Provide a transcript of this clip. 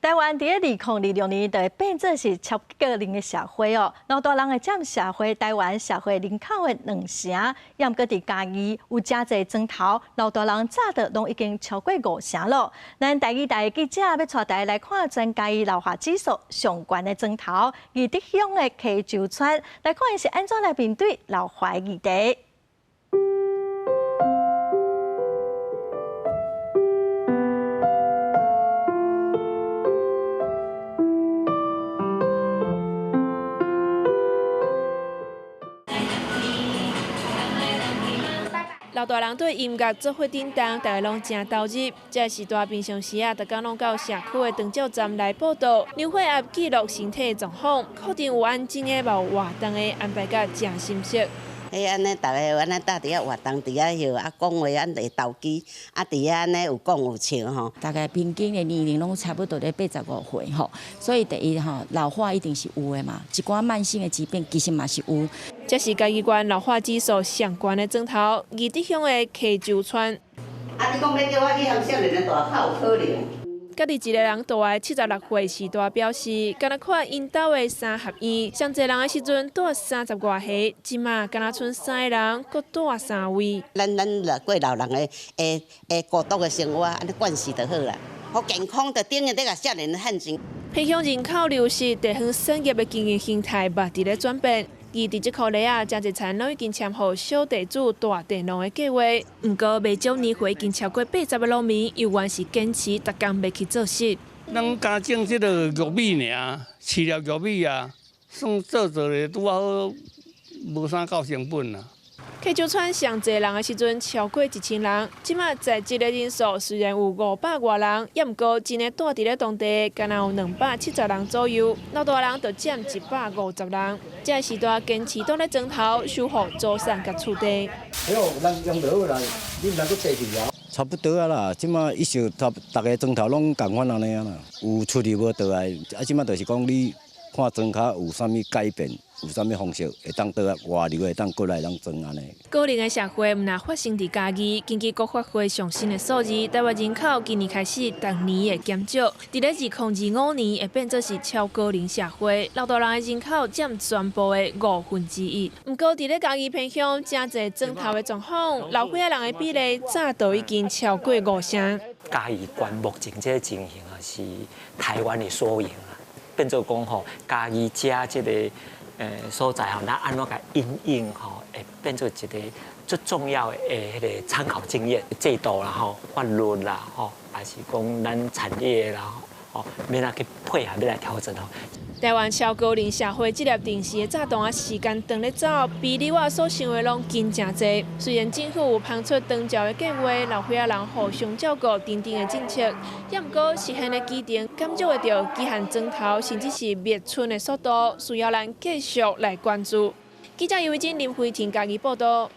台灣佇2026年就會變做是超高齡的社會哦，老大人會佔社會台灣社會人口的兩成，也毋過佇嘉義有誠濟莊頭，老大人早就攏已經超過五成咯。咱台語台的記者欲帶大家來看全嘉義老化指數上懸的莊頭，義德鄉的溪洲村，來看𪜶是按怎來面對老化的議題。老大人對音樂做伙振動，大家攏誠投入。這時代平常時啊，逐工攏到社區的長照站來報到，量血壓、記錄身體狀況，確定有安靜的，嘛有活動的安排甲誠心適。彼按呢，逐个按呢搭佇遐活動，佇遐笑，啊講話按會投機，啊佇遐按呢有講有笑吼。大概平均的年齡攏差不多咧85歲吼，所以第一吼老化一定是有的嘛，一寡慢性的疾病其實嘛是有。這是嘉義縣老化指數上懸的莊頭，義德鄉的溪洲村。啊，你講欲叫我去予少年的大較有可能。家己一个人蹛的76歲時代表示，敢若看𪜶兜的三合院，上濟人的時陣蹛30外個，這馬敢若賰三个人，閣蹛三位。咱老過老人的會會孤獨的生活，按呢慣勢就好啦。予健康就等於咧共少年漢錢。偏鄉人口流失，地方產業的經營形態嘛佇咧轉變。而佇這箍里啊，誠濟田攏已經簽予小地主、大地農的計劃。毋過，袂少年歲已經超過80的農民，猶原是堅持逐工欲去做穡。咱加種這个玉米爾，飼料玉米啊，算做做咧拄仔好，無啥夠成本啊。溪洲村上濟人的時陣超過1000人，這馬在職的人數雖然有500外人，也毋過真的蹛佇咧當地，敢若有270人左右，老大人就佔150人。這個時代堅持蹛咧莊頭守護祖產佮厝地。哎喲，人用就好啦，你毋通閣坐去啊？差不多啊啦，這馬一時逐個莊頭攏仝款按呢啊啦，有出入無倒來，啊，這馬就是講你看莊跤有啥物改變。有啥物方式會當倒來外流，會當過來當裝按呢？高齡的社會毋但發生佇嘉義，根據國發會上新的數字，台灣人口今年開始逐年會減少，佇咧2025年會變做是超高齡社會，老大人的人口佔全部的1/5。毋過佇咧嘉義偏鄉，誠濟莊頭的狀況，老歲仔人的比例早就已經超過五成。嘉義縣目前這個情形啊，是台灣的縮影啊，變做講吼，嘉義遮這個。所在吼，咱按怎共因應吼，會變做一个最重要的彼个參考經驗制度啦吼，法律啦吼，抑是講咱產業啦吼，欲按怎去配合，欲來調整吼。台灣超高齡社會這粒定時的炸彈啊，時間長咧走，比你我所想的攏緊誠濟。雖然政府有拋出長照的計劃，老歲仔人互相照顧等等的政策，也毋過實現的基層感受會著飢寒莊頭，甚至是滅村的速度，需要咱繼續來關注。記者尤偉珍、林慧婷嘉義報導。